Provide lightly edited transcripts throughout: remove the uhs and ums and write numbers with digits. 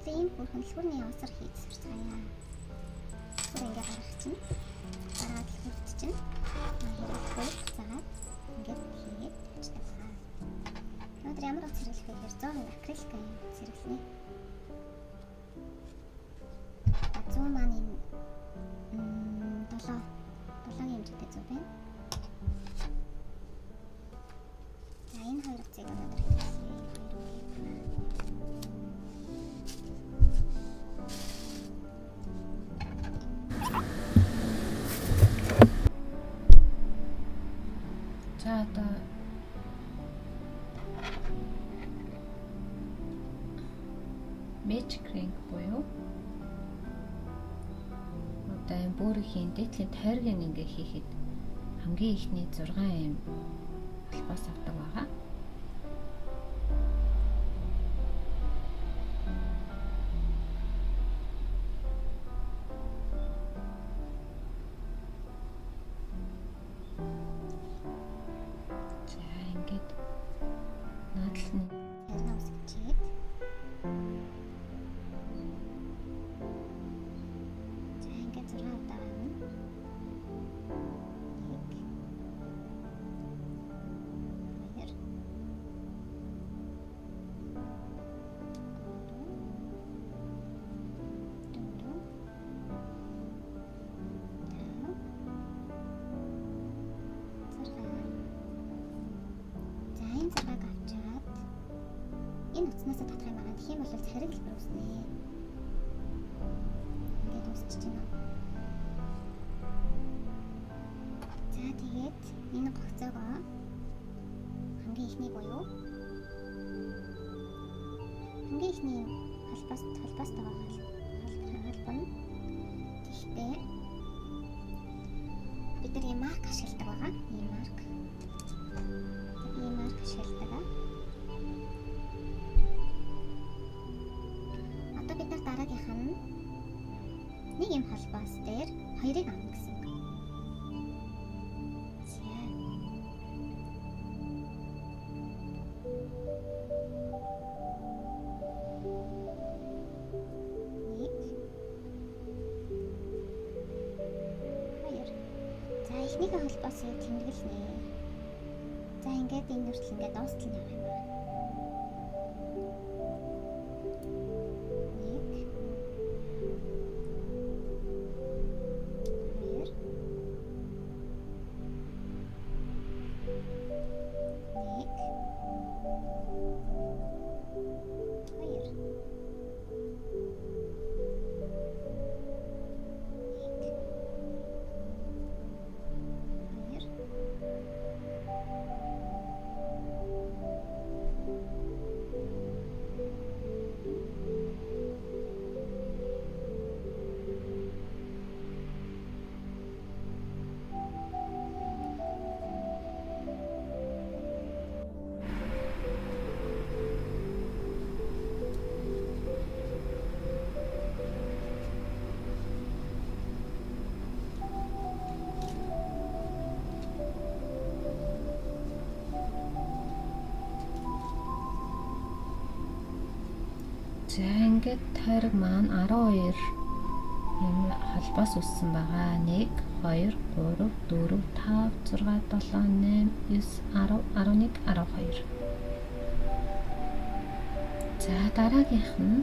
Өнөөдөр ийм бүрхэн дэлгүүрний явсар хийж сурцгаая. Бүр ингээ гаргах чинь. Гаргаад дэлгүүрт чинь хэрэглэхгүй буцаагаад ингээд хийгээд тавьчихдаг байгаа. Өнөөдөр ямар утас хэрэглэх вэ гэхээр 100% акрилик юм утас хэрэглэнэ. Зүү маань энэ 7-гийн хэмжээтэй зүү байна. За энэ хоёр утсыг өнөөдөр хэрэглэе. Энэ хоёр үг. За одоо magic ring буюу одоо энэ бөөрийн дээдлийн тойргийг ингээ хийхэд хамгийн ихний 6 юм холбоос авдаг байгаа. За ингээд наадал нь Ярина үсгчээд за ингээд 6 удаа гарна. 1 2 3 4 5 6. За энэ 6-ыг авчаад энэ утаснаасаа татах юм байна. Тэгэх юм бол захираг хэлбэр үүснэ. Ингээд үүсчихэж байна. За тэгээд энэ гогцоогоо хамгийн ихний буюу хамгийн ихний холбоостойгоо холбоно. Тэгэхдээ бид нар ийм марк ашигладаг байгаа. Ийм марк. Ийм марк ашигладаг. Одоо бид нар дараагийнх нь нэг юм холбоос дээр хоёрыг авна гэсэн үг. За. Нэг. Хоёр. За эхнийхээ холбоосыг тэмдэглэнэ. За ингээд энэ хүртэл ингээд дуустал нь явах юм байна. Нэг. Хоёр. Нэг. Хоёр. Нэг. Хоёр. За ингээд тойрог маань 12 юм холбоос үүссэн байгаа. 1 2 3 4 5 6 7 8 9 10 11 12. За дараагийнх нь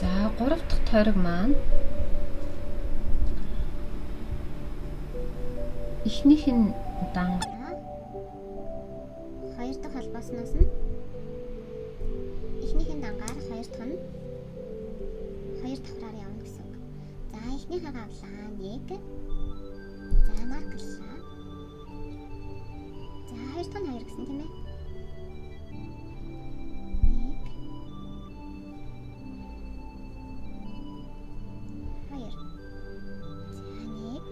за 3 дахь тойрог маань эхнийх нь дан Хоёр дахь холбоосноос нь эхнийх нь дангаар хоёр дахь нь хоёр давхраар явна гэсэн үг. За эхнийхээ авлаа. 1. За марклаа. За хоёр дахь нь 2 гэсэн тийм ээ. 1 2. За 1.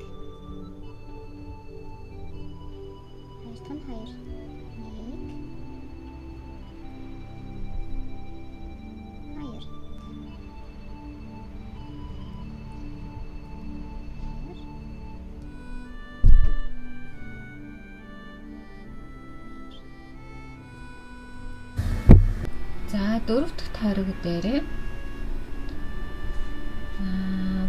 Хоёр дахь нь 2. 1 2. 2. 4 дахь тойрог дээрээ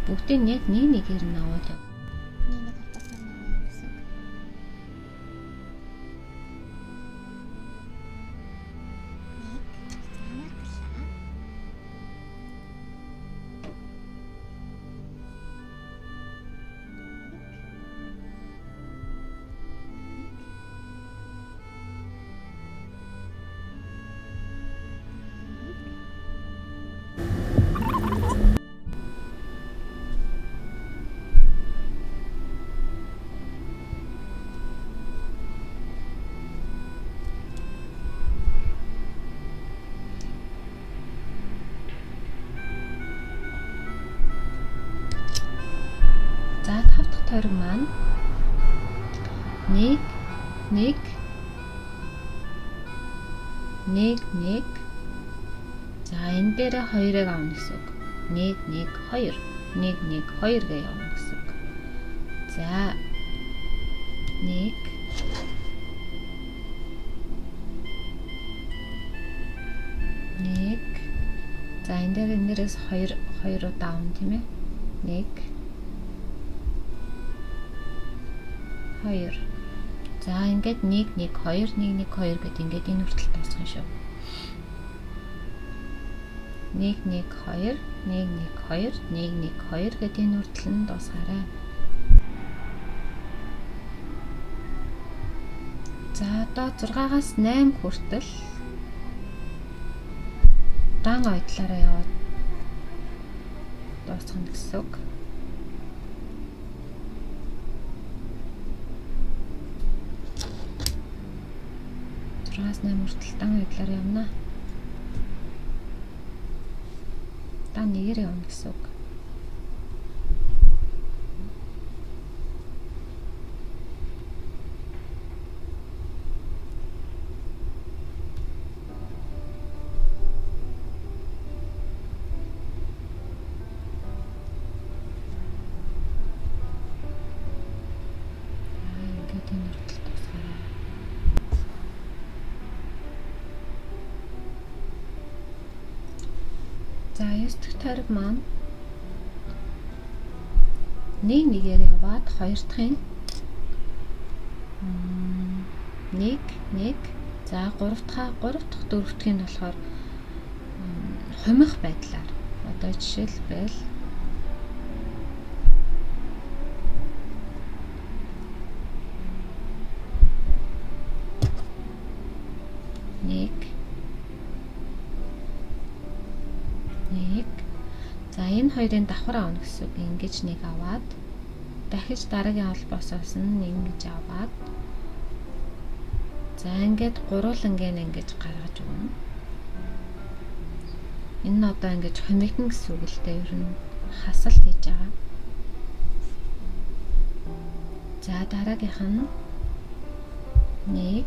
бүгдийг яг нэг нэгээр нь аваад яв. Нэг нэг холбоосоор нь аваа гэсэн үг. Нэг. За марклаа. За 5 дахь тойрог маань 1 1 1 1. За энэ дээрээ 2-ыг авна гэсэн үг. 1 1 2 1 1 2 гэж явна гэсэн үг. За 1 1. За энэ дээр энээрээс 2 2 удаа авна тийм ээ. 1 2. За ингээд 1 1 2 1 1 2 гэд ингээд энэ хүртэл дуусгах шүү. 1 1 2 1 1 2 1 1 2 гэд энэ хүртэл нь дуусгаарай. За одоо 6-аас 8 хүртэл дан ойдлоороо яваад дуусгах гэсэн үг. 6-аас 8 хүртэл дан ойдлоор явна. Дан нэгээр явна гэсэн үг. Ингээд энэ хүртэл дуусгаарай. За 9 дахь тойрог маань нэг нэгээр яваад хоёр дахьын 1 1. За 3 дахь 3 дахь 4 дахьын болохоор хумих байдлаар одоо жишээлбэл 1 1. За энэ хоёрын давхар авна гэсэн үг. Ингэж нэг аваад дахиж дараагийн холбоосоос нь ингэж аваад за ингээд гурван ингэж гаргаж өгнө. Энэ нь одоо ингэж хумигдана гэсэн үг л дээ. Ер нь хасалт хийж байгаа. За дараагийнх нь 1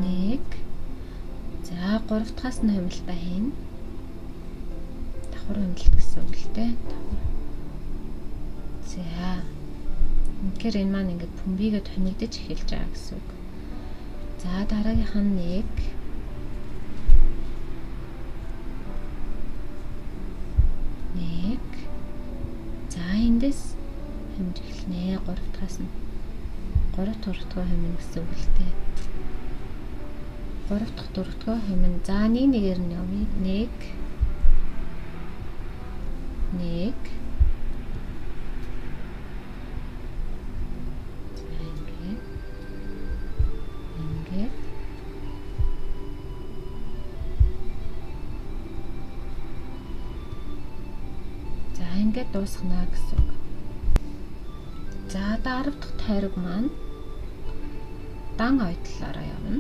1. За 3 дахьаас нь хумилтаа хийнэ. Давхар хумилт гэсэн үг л дээ. За. Үнэхээр энэ маань ингээд пүмбигээд хумигдаж эхэлж байгаа гэсэн үг. За дараагийнх нь 1 1. За эндээс хумж эхэлнэ. 3 дахьаас нь 3 дахь 4 дахь хумина гэсэн үг л дээ. 3 дахь 4 дахь хумина. За нэг нэгээр нь явъя. 1 1. За ингээд. Ингээд. За ингээд дуусгана гэсэн үг. За одоо 10 дахь тойрог маань дан ойдлоороо явна.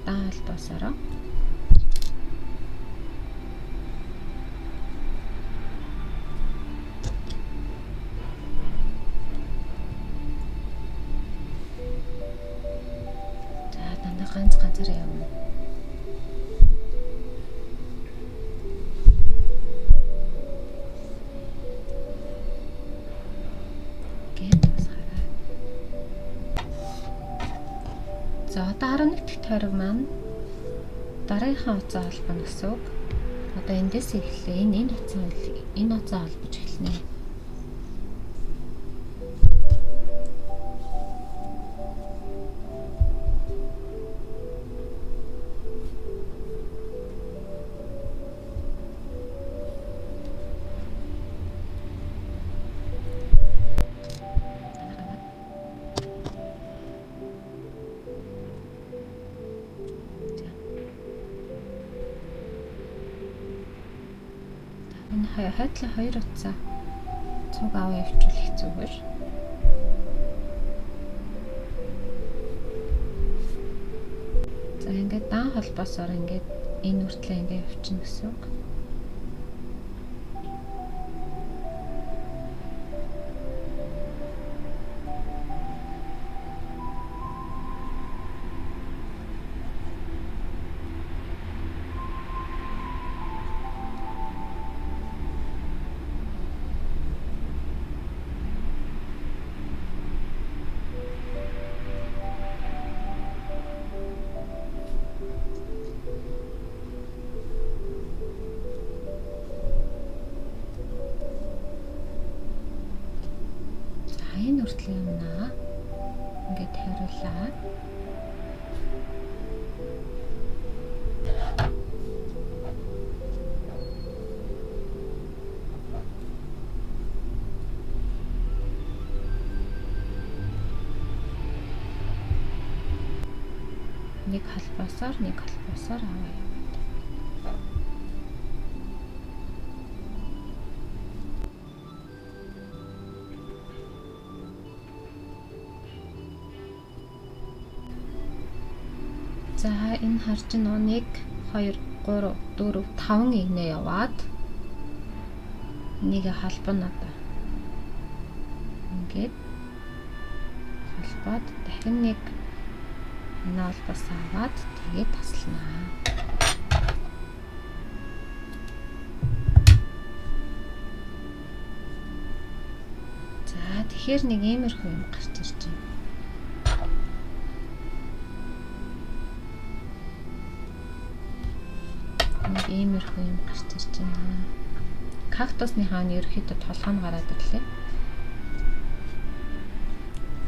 Дан холбоосороо. За дандаа ганц ганцаараа явна. Ингээд дуусгаарай. За одоо 11 дахь тойрог маань Дараагийнхаа утсаа холбоно гэсэн үг. Одоо эндээс эхлэе. Энэ утсаа холбож эхэлнэ. Энэ хойдлоо хоёр утсаа цуг аваа явуулах зүгээр. За ингээд даан холбоосоор ингээд энэ үртлээ ингээд явуулчихна гэсэн үг. Энэ үртлээ юмнаа. Ингээд хариулаа. Нэг холбоосоор аваа яваад. За энэ харж байна уу? 1 2 3 4 5 игнэ яваад энийг холбоно одоо. Ингээд холбоод дахин нэг энэ холбоос аваад тэгээд таслана. За тэгэхээр нэг иймэрхүү юм гарч ирж байна. Иймэрхүү юм гарч ирж байна. Кактусны хаан ерөөхдөө толгой нь гараад ирлээ.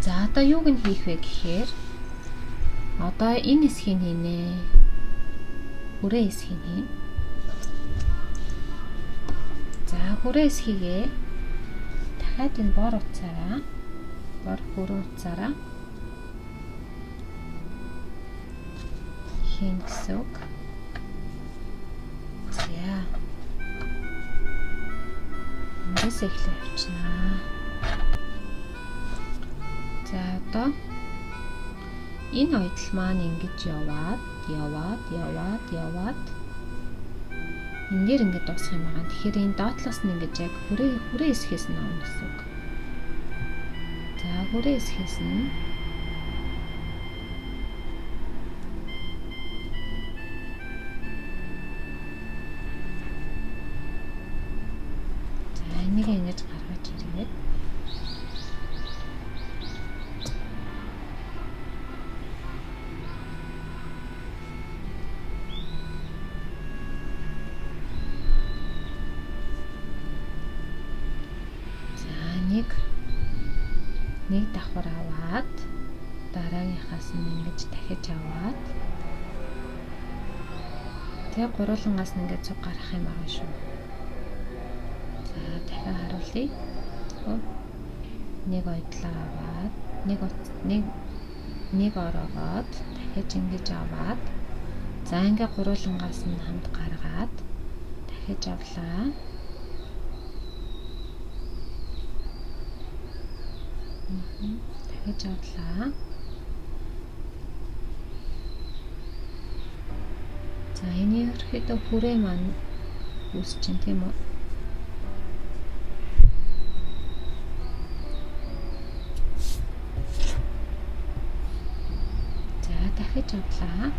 За одоо юуг нь хийх вэ гэхээр одоо энэ хэсгийг хийнэ. Хүрээ хэсгийг хийнэ. За хүрээ хэсгийгээ дахиад энэ бор утсаараа бор хүрээ утсаараа хийнэ гэсэн үг. За. Эндээс эхлээ явчихнаа. За одоо энэ ойдол маань ингэж яваад энэ дээр ингэж дуусах юм байгаа. Тэгэхээр энэ доотлоос нь ингэж яг хүрээ хэсгээс нь авна гэсэн үг. За хүрээ хэсгээс нь энийг ингэж гаргаж ирээд за нэг давхар аваад дараагийнхаас нь ингэж дахиж аваад тэгээ гурвуулангаас нь ингэж цуг гаргах юм байгаа шүү. За дахиад харуулъя. Нэг ойдлоо аваад нэг ороогоод дахиж ингэж аваад за ингээ гурвуулангаас нь хамт гаргаад дахиж авлаа. Дахиж авлаа. За энэ ерөөхдөө хүрээ маань үүсэж чинь тийм үү? За дахиж авлаа.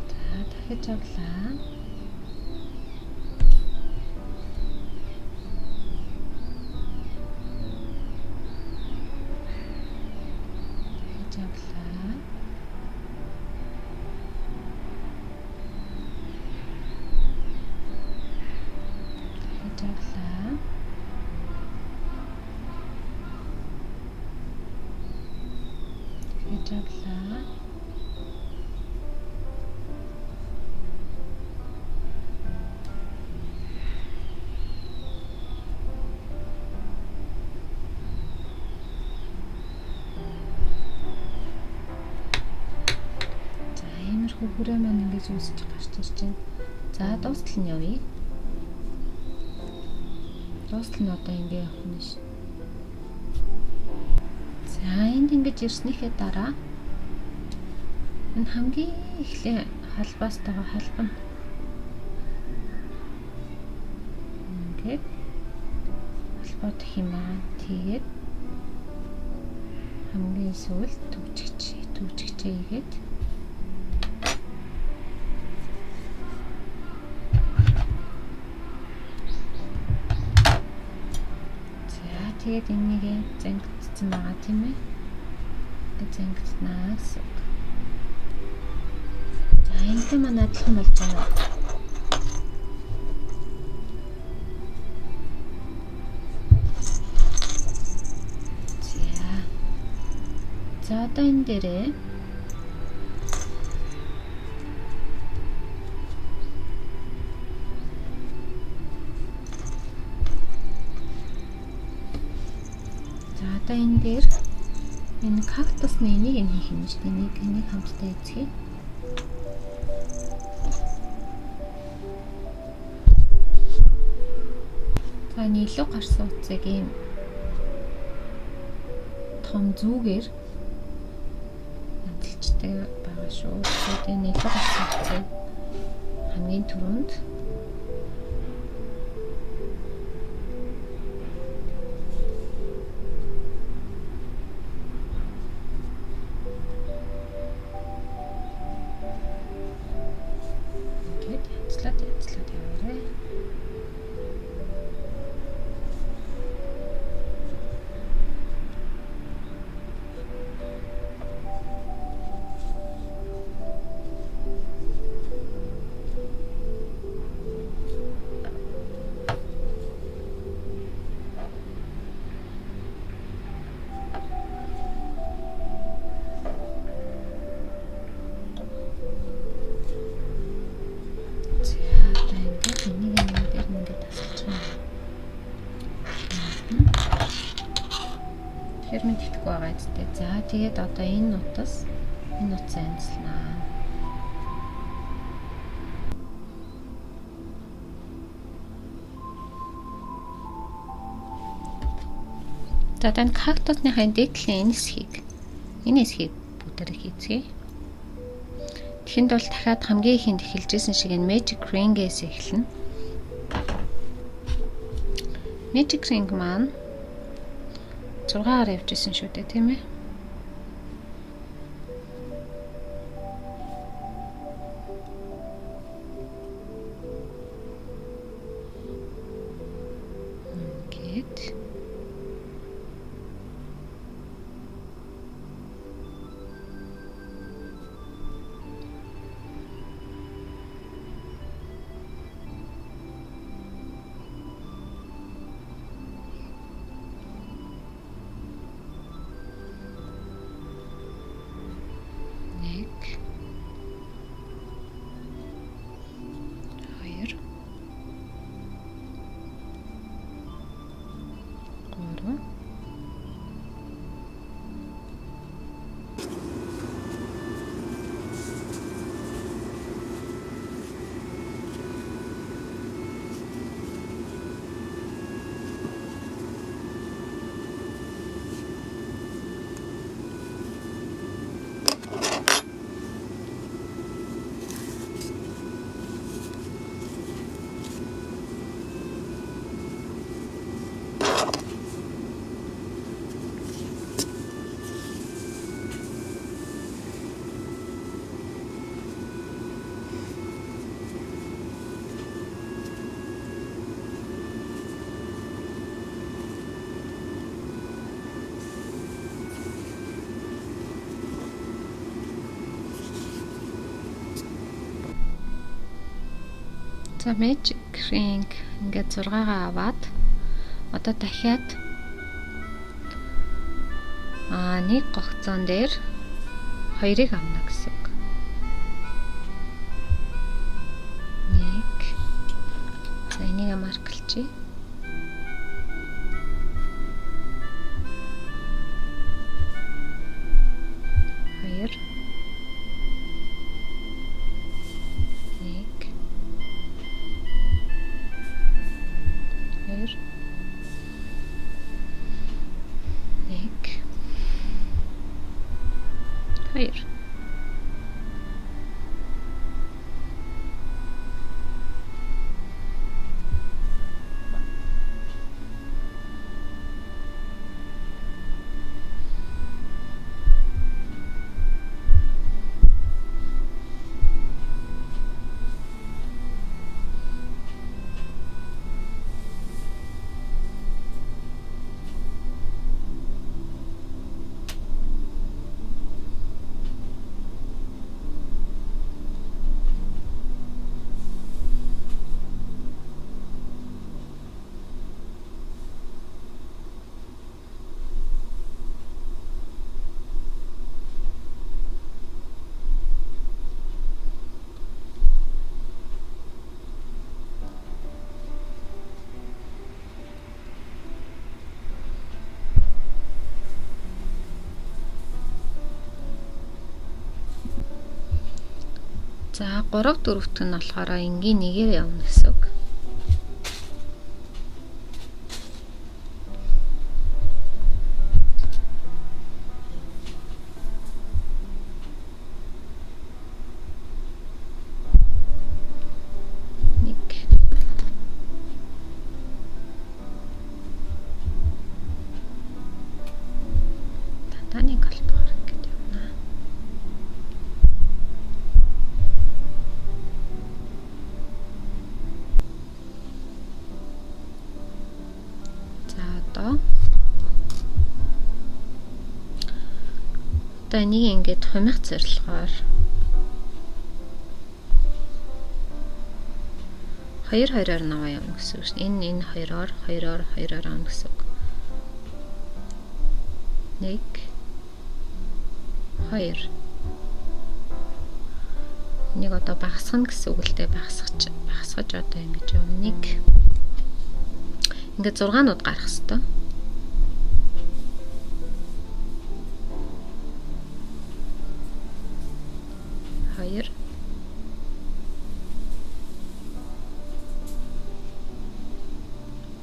За дахиж авлаа. Хүрээ маань ингэж үүсэж гарч ирж байна. За дуустал нь явъя. Дуустал нь одоо ингэ явах нь ш. За энд ингэж ирснийхээ дараа энэ хамгийн эхлээ халбаастайгаа халбана. Ингээд холбоодох юм аа. Тэгээд хамгийн сүүлд түгжигчээ хийгээд за тэгээд энийг зангидсан байгаа тийм ээ. Ингээд зангиднаа гэсэн үг. За энэтэй маань адилхан болж байна. За одоо энэ дээрээ за одоо энэ дээр энэ кактусны энийг нь хийх юм шүү дээ. Энийг хамтдаа эзэхье. За энэ илүү гарсан утсыг ийм том зүгээр байгаа шүү. Тэгээд энэ илүү гарсан утсыг хамгийн түрүүнд ингээд янзлаад яваарай. Тэгэхээр минь тэгдэхгүй байгаа зү. За тэгээд одоо энэ утас энэ утсаа янзлнаа. За энэ кактусныхаа дээдлийн энэ хэсгийг бүгдээрээ хийцгээе. Тэгэхэд бол дахиад хамгийн ихэнд эхэлжсэн шиг энэ Magic Ring-ээс эхэлнэ. Magic Ring маань 6-аар явж исэн шүү дээ, тийм ээ. Ингээд За Magic Ring ингээд 6-гаа аваад одоо дахиад нэг гогцоон дээр 2-ыг авна гэсэн үг. 1. За энийг марклчих. 2. За 3 4-т нь болохоор энгийн нэгээр явна гэсэн үг. Дандаа нэг холбоогоор ингэж явна. За одоо энийг ингээд хумих зорилгоор 2 2-оор наваа явна гэсэн үг шин. Энэ 2-оор 2-оор 2-оор авна гэсэн үг. 1 2. Энийг одоо багасгана гэсэн үг л дээ. Багасгаж одоо ингэж явна. 1. Ингээд 6-нууд гарах хэвээр. 2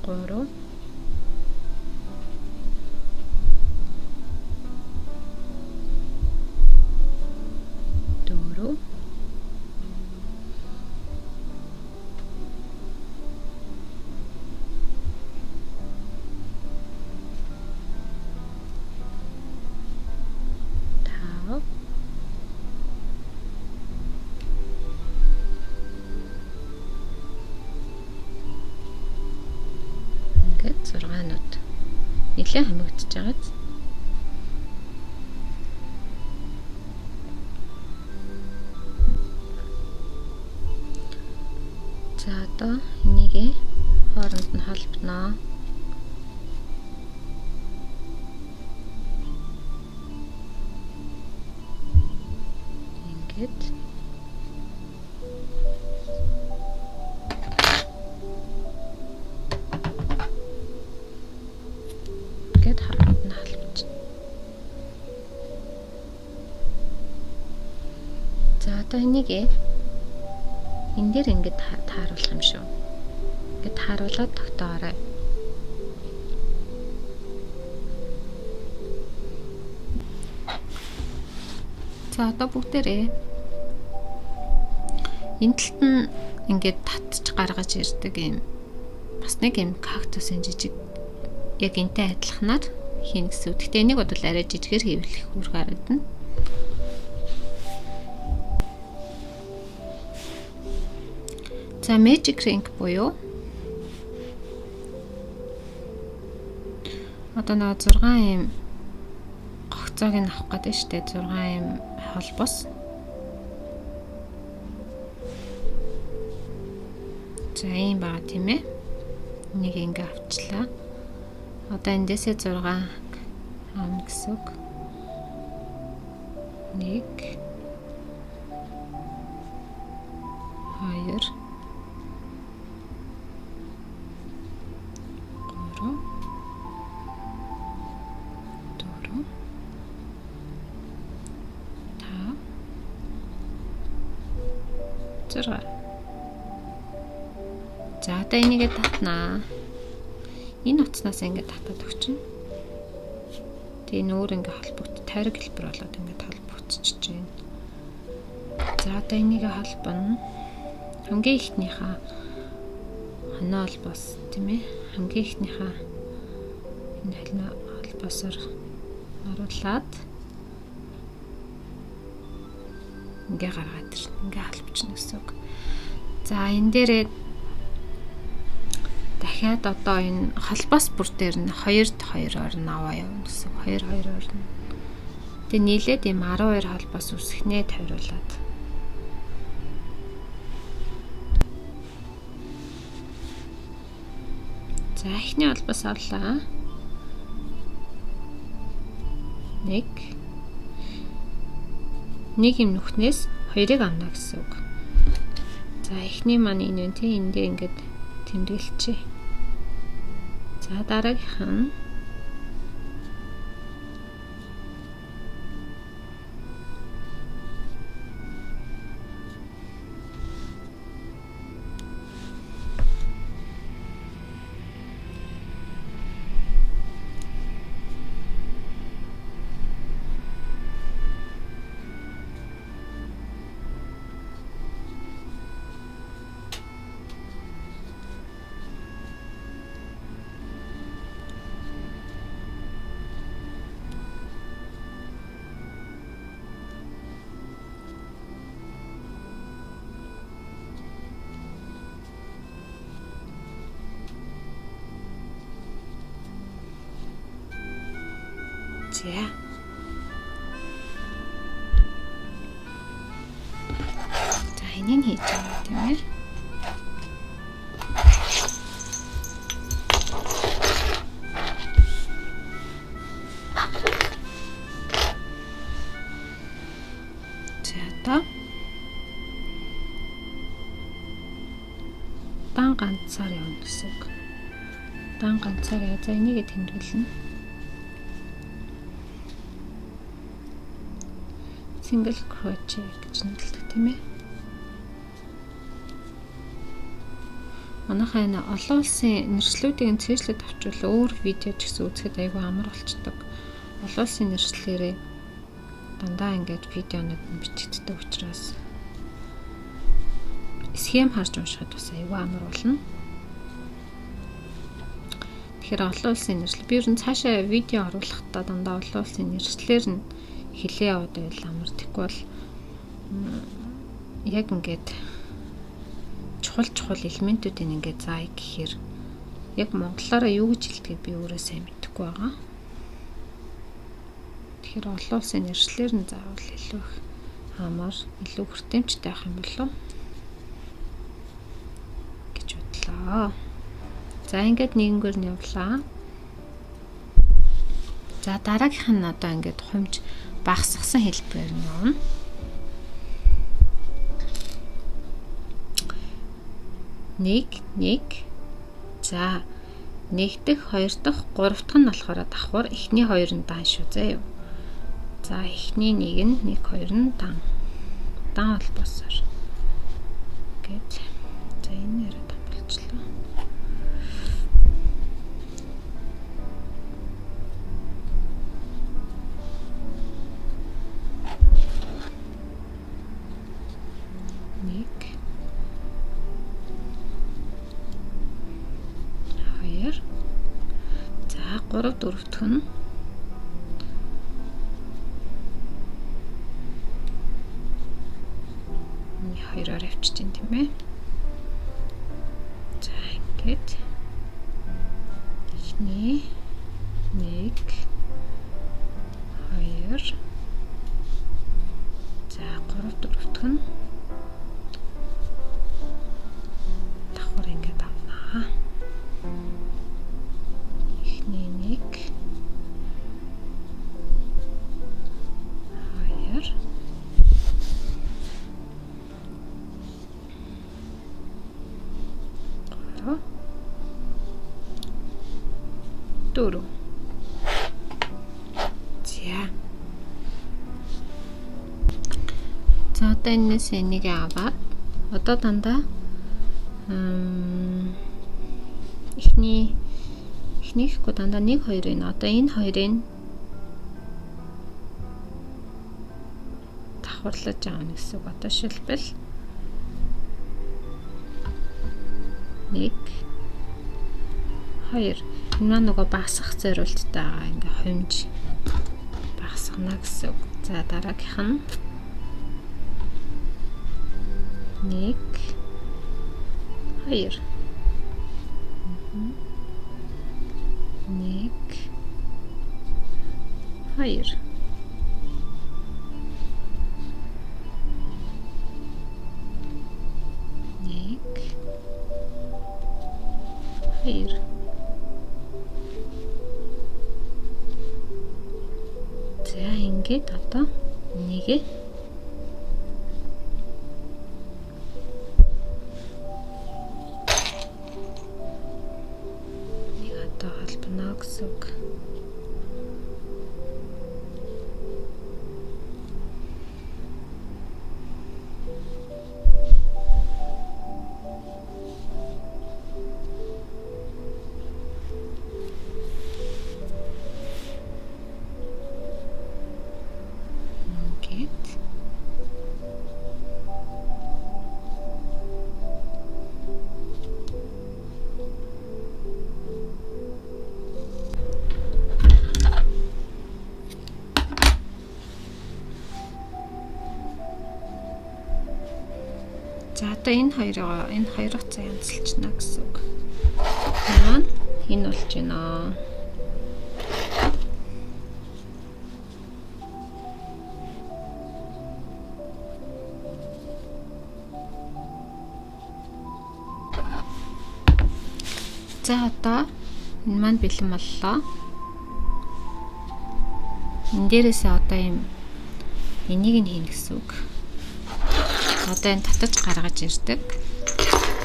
3 4 5 ингээд 6-нууд нэлээд хамигдчихж байгааз. За одоо энийг хооронд нь холбоно. Ингээд хооронд нь холбочихно. За одоо энийг энэ дээр ингээд тааруулах юм шүү. Ингээд тааруулаад тогтоогоорой. За одоо бүгдээрээ энэ талд нь ингээд татж гаргаж ирдэг юм бас нэг юм кактусын жижиг яг энтэй адилханаар хийнэ гэсэн үг. Гэхдээ энийг бодвол арай жижигээр хийвэл их үр харагдана. За Magic Ring буюу одоо нэг 6 юм гогцоог нь авах гэдэг шүү дээ. 6 юм холбоос. За ийм байгаа тийм ээ. Энийг ингээ авчлаа. Одоо эндээсээ 6 авна гэсэн үг. 1 2 3 4 5 6. За одоо энийгээ татнаа. Энэ утаснаас ингээд татаад өгчнө. Тэгээ нүүр ингээ холбогд тойрог хэлбэр болоод ингээд холбогдчихж байна. За одоо энийгээ холбоно. Хамгийн ихнийхээ хоноо холбоос тийм ээ. Хамгийн ихнийхээ энэ хоноо холбоосоор оруулаад ингээ гаргаад ирнэ. Ингээ холбочихно гэсэн үг. За энэ дээрээ дахиад одоо энэ холбоос бүр дээр нь 2 2-оор наваа явна гэсэн. 2 2-оор нь. Тэгээ нийлээд ийм 12 холбоос үсгнээ тойруулаад. За эхний холбоос авлаа. 1 нэг юм нүхнээс 2-ыг авна гэсэн үг. За эхний маань энэ үү те энэ дээр ингээд тэмдэглэчихье. За дараагийнх нь За. За энийг хийж байгаа тийм ээ. За одоо дан ганцаар явна гэсэн үг. Дан ганцаар яа. За энийгээ тэмдэглэнэ. Single crochet гэж нэрлэдэг тийм ээ. Манайхаа энэ олон улсын нэршлүүдийг нь цээжлээд авчвал өөр видео ч гэсэн үзэхэд айгүй амар болчдөг. Олон улсын нэршлэрээ дандаа ингээд видеонууд нь бичигддэг учраас схем харж уншихад бас айгүй амар болно. Тэгэхээр олон улсын нэршил би ер нь цаашаа видео оруулахдаа дандаа олон улсын нэршлэр нь хэлээ яваад байвал амар. Тэгэхгүй бол яг ингээд чухал элементүүдийг ингээд заая гэхээр яг монголоороо юу гэж хэлдгийг би өөрөө сайн мэдэхгүй байгаа. Тэгэхээр олон улсын нэршлэр нь заавал илүү их амар, илүү хүртээмжтэй байх юм болов гэж бодлоо. За ингээд нэгэнгээр нь явлаа. За дараагийнх нь одоо ингээд хумж багасгасан хэлбэрээр нь явна. Нэг, нэг. За нэг дэх, хоёр дахь, гурав дахь нь болохоор давхар эхний хоёр нь дан шүү заа юу. За эхний нэг нь 1 2 нь дан. Дан холбоосоор. Ингээд за энэ нэрээ дан болчлоо. Нэг хоёр. За 3 4 дэх нь хоёроор явчих чинь тийм ээ. За ингээд эхний 1 2 за 3 4 дэх нь давхар ингээд авнаа. Эхний 1 2 3 4. За. За одоо энэс энийг аваад одоо дандаа эхний эхнийхгүй дандаа 1 2 энэ одоо энэ хоёрыг давхарлаж аавна гэсэн үг. Одоо шилбэл 1 2 энэ маань нөгөө багасгах зориулттай байгаа ингээ хумж багасгана гэсэн үг. За дараагийнх нь 1 2 1 2 1 2. За ингээд одоо нэгээ нэг одоо холбоно гэсэн үг. Ингээд за одоо энэ хоёроо энэ хоёр утсаа янзлчихна гэсэн үг. Маань энэ болж байна. За одоо энэ маань бэлэн боллоо. Энэ дээрээсээ одоо юм энийг нь хийнэ гэсэн үг. Одоо энэ татаж гаргаж ирдэг.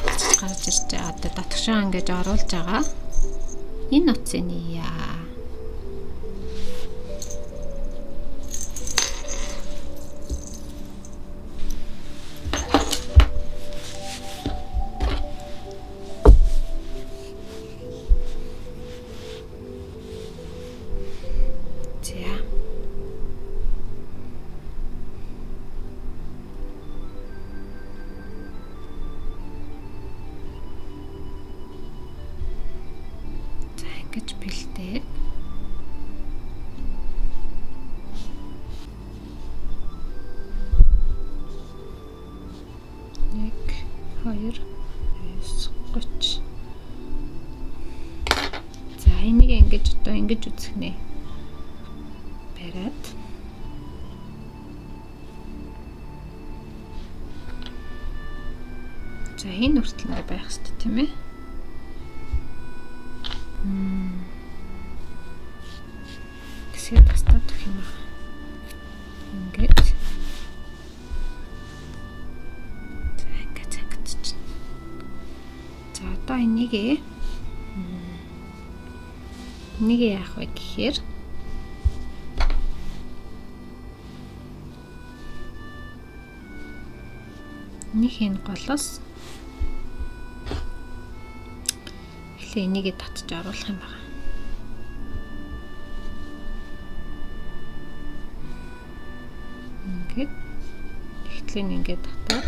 Татаж гаргаж ирж одоо дотгошоо ингэж оруулж байгаа. Энэ утсыг нээе. За ингэж бэлдээд нэг 2 9 30. За энийг ингэж одоо ингэж үзэх нэ. Бариад за энэ хүртэл ингэ байх хэрэгтэй тийм ээ. Гэсгээ тастаад өгөх юм байна. Ингээд. За ингээд цангидчихна. За одоо энийг яах вэ гэхээр нэг энэ голоос эхлээ энийгээ татж оруулах юм байна. Ингээд эхлэн ингээд татаад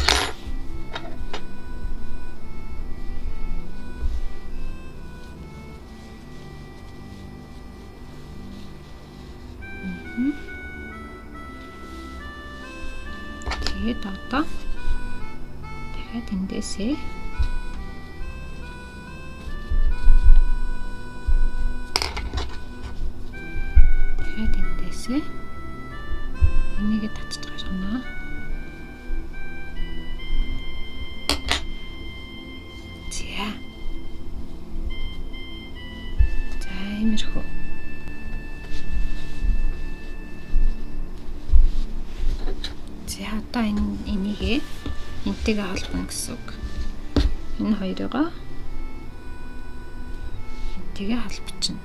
тэгээд одоо дахиад эндээсээ энийгээ татж гаргана. За. За иймэрхүү. За одоо энийгээ энтэйгээ холбоно гэсэн үг. Энэ хоёрыгоо энтэйгээ холбочихно.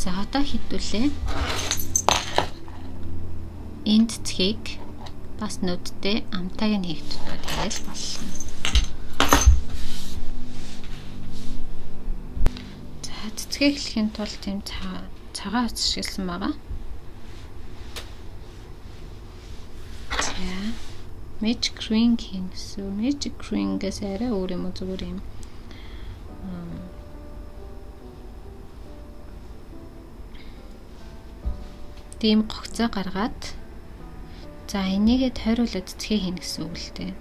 За одоо хэдүүлээ. Энэ цэцгийг бас нүдтэй амтайг нь хийх тутмаа тэгэл боллоо. За цэцгээ эхлэхийн тулд тийм цагаан утас ашигласан байгаа. За Magic Ring хийнэ гэсэн. Magic Ring-ээс арай өөр юм уу зүгээр юм. Тийм гогцоо гаргаад за энийгээ тойруулаад цэцгээ хийнэ гэсэн үг л дээ.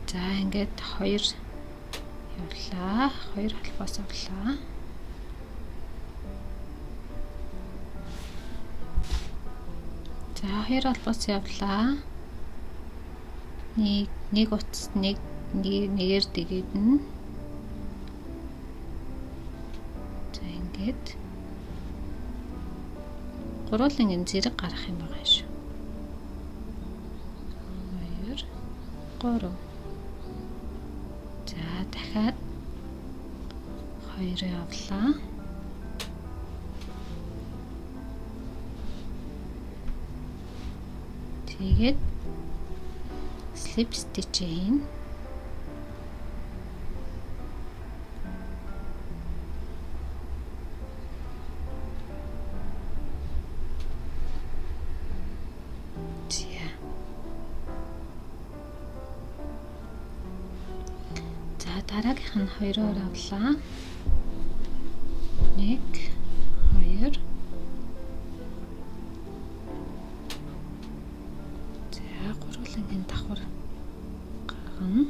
За ингээд хоёр явлаа. Хоёр холбоос авлаа. За хоёр холбоос явлаа. Нэг утас нэг нэгээр дэгээд нь. За ингээд гурван юм зэрэг гарах юм байгаа шүү. 2 3. За дахиад 2 явлаа. Тэгээд slip stitch хийнэ. За дараагийнх нь 2-оор авлаа. 1 2. За гурван давхар гаргана.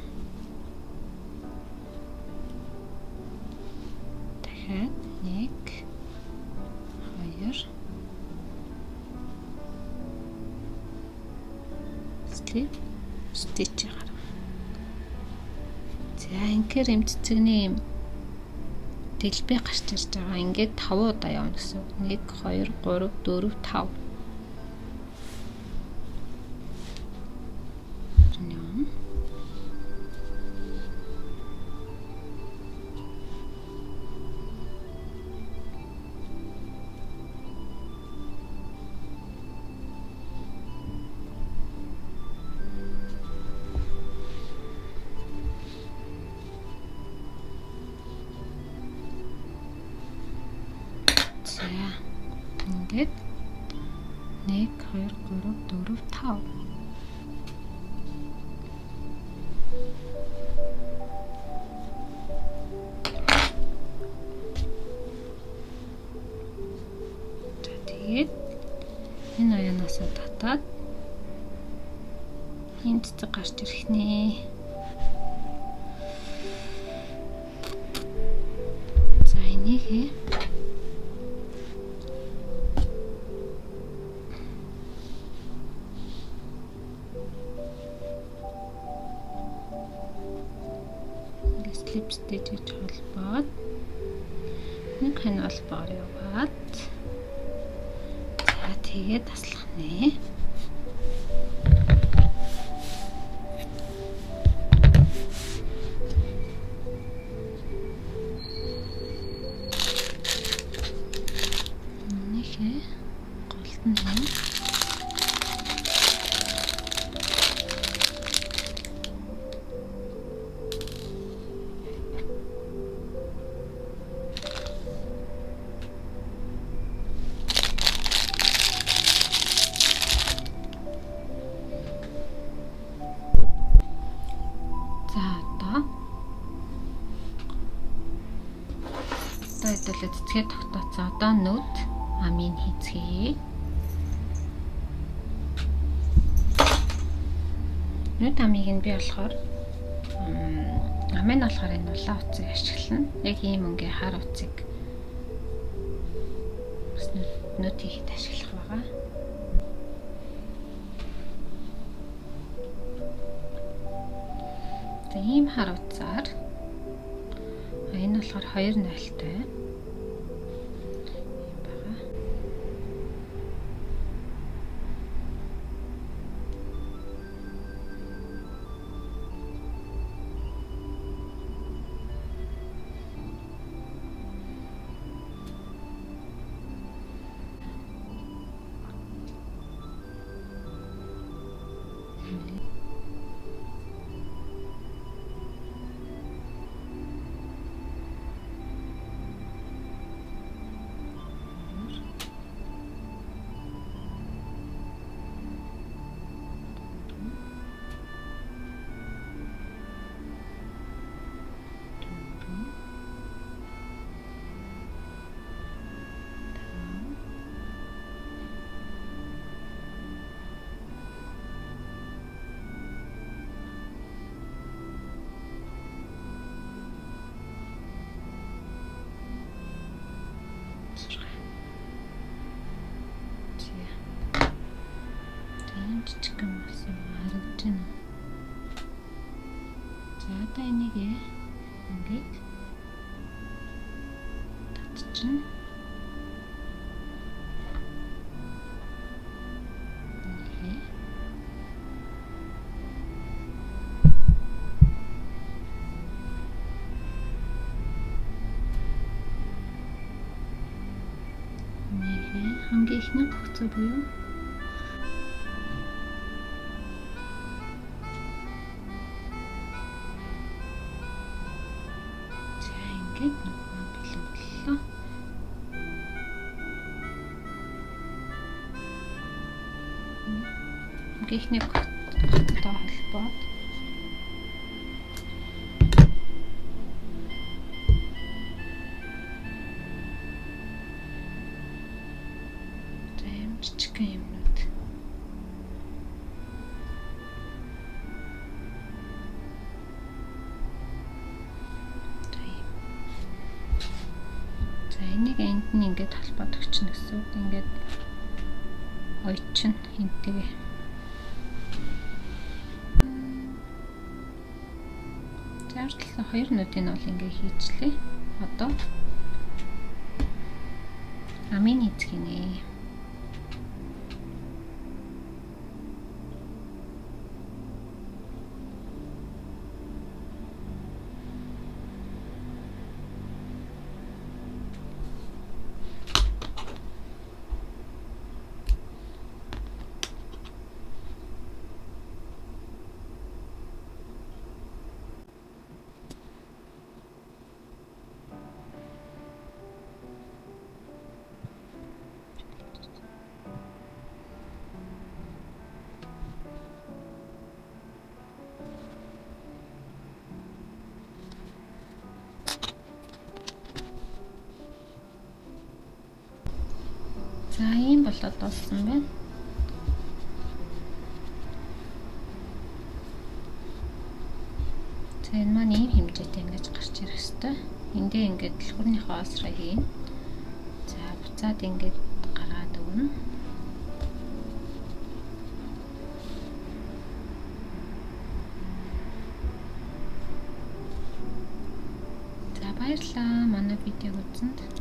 Slip stitch гаргана. За ингээр юм цэцэгний юм дэлбээ гарч ирж байгаа. Ингээд 5 удаа явна гэсэн үг. 1 2 3 4 5. Явна. За ингээд 1 2 3 4 5. За тэгээд энэ уянаасаа татаад энэ цэцэг гарч ирэх нэ. За энийг slip stitch гэж холбоод нэг хань холбоор яваад за тэгээд таслах нэ. Нэхэ голд нь За одоо хэдүүлээ цэцгээ тогтооцсон. Одоо нүд амийг хийцгээе. Нүд амийг нь би болохоор амын болохоор энэ улаан утсыг ашиглана. Яг ийм өнгийн хар утсыг бас нүд хийхэд ашиглах байгаа. За ийм хар утсаар энэ болохоор 2 нойлтой юм байгаа. Тийм жижигхэн болсон харагдаж байна. За одоо энийг ингээд татчихна. Нэг хамгийн ихний гогцоо буюу за ингээд нүд маань бэлэн боллоо. Хамгийн ихний гогцтой холбоод жижигхэн юмнууд. За энийг энд нь ингээд холбоод өгчнө гэсэн үг. Ингээд ойчин энтэйгээ. Ямар ч л хоёр нүдийг бол ингээ хийчлээ. Одоо амын хийцгийнэ. За ийм болоод дууссан байна. За энэ маань ийм хэмжээтэй ингэж гарч ирэх хэвээр. Эндээ ингээд түлхүүрнийхээ олсроо хийн. За буцаад ингээд гаргаад өгнө. За баярлалаа манай видеог үзсэнд.